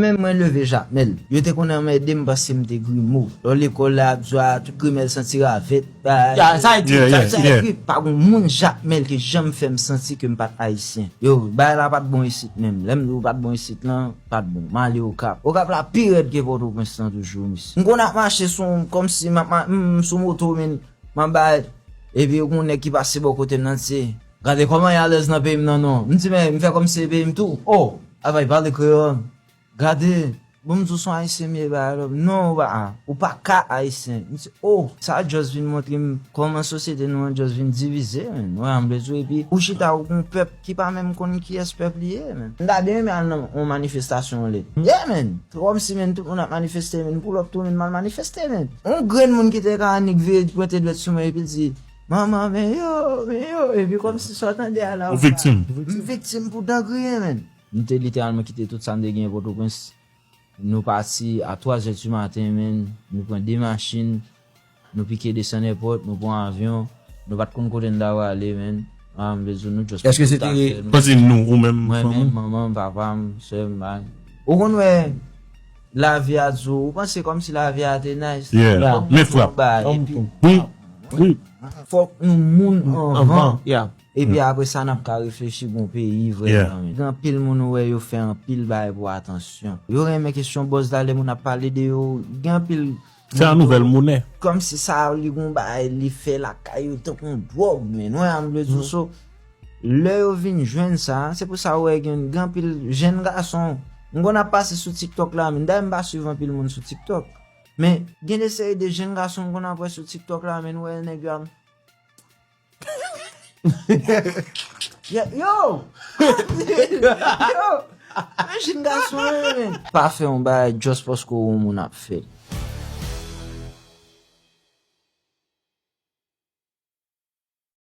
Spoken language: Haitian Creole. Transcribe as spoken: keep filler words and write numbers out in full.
Menm mwen leve Jakmèl, yo te konn anmède m paske m te grimo. Lò lekòl la, ap zwa, tout grimèl santi ravèt. Bay. Ya, sa e di, Yeah, sa yeah, e di. yeah. Epi, pa gon moun Jakmèl ki janm fè m santi ke m pa t ayisyen. Yo, bay la pa t bon isit menm. Lè m di w pa t bon isit lan, pa t bon. M ale Okap. Okap la pi rèd ke Pòtoprens lan toujou, mesye. M konn ap mache sou, kòmsi m ap ma- m sou moto, men, m ap bay. Epi, yon nèg ki pase bò kote m nan, se, gade kòman y alèz nan peyi m nan, non. M di, men, m fè kòmsi se peyi m tou. Oh, avay pale kreyòl. Gade, bon, m di w se yon ayisyen m ye, bagay lòm. Non, ou pa, ou pa ka ayisyen. M di, oh, sa just vin montre m kòman sosyete nou an just vin divize, men. Wè, m bezwen, epi ou chita ou gon pèp ki pa menm konn kiyès pèp li ye, men. M ta byen renmen al nan yon manifestasyon lè. Yeah, men. Kòmsi, men, tout moun ap manifeste, men, pull up tou, men, m al manifeste, men. Yon grenn moun ki te ka annik vire pwente dwèt sou mwen, epi l di, manman, men yo, men yo, epi kòmsi sa w tande a la. Ou viktim. M viktim pou dan griyen, men. M te literalman kite tout sa m te genyen Pòtoprens. Nou pati a twa zè di maten, men. Nou pran de machin. Nou pike desann èpòt, nou pran avyon. Nou pa t konn kote n ta prale, men. Ah, m vle di w, nou just Èske se tout te- afè nou. Panse nou, ou menm, Mwen fanmi. Menm, manman m, papa m, sè m, bay. Ou konn wè, lavi a di w, ou panse kòmsi lavi a te nice. Yeah. Fòk Men nou frap. bay, epi Wi, wi. fòk nou moun anvan. Anvan, ya. Epi apre sa, n ap ka reflechi bon peyi vrè Yeah. jan. Gen anpil moun ou wè yo fè anpil bagay pou atansyon. Yo renmen kesyon buzz la, lè moun ap pale de yo. Gen anpil Se yon nouvèl monè. Kòmsi sa li gon bagay li fè lakay yo tankou yon dwòg, men. Wè, m vle di w, so, lè yo vin jwenn sa, se pou sa w wè gen, gen anpil jèn gason. M konn ap pase sou TikTok la, men dayè m pa swiv anpil moun sou TikTok. Men gen de seri de jèn gason m konn ap wè sou TikTok la, men, wè nèg yo ap Yo! Yo! Yo! Yo! Men jèn gason yo, men. Pa fè yon bagay just paske w wè yon moun ap fè l.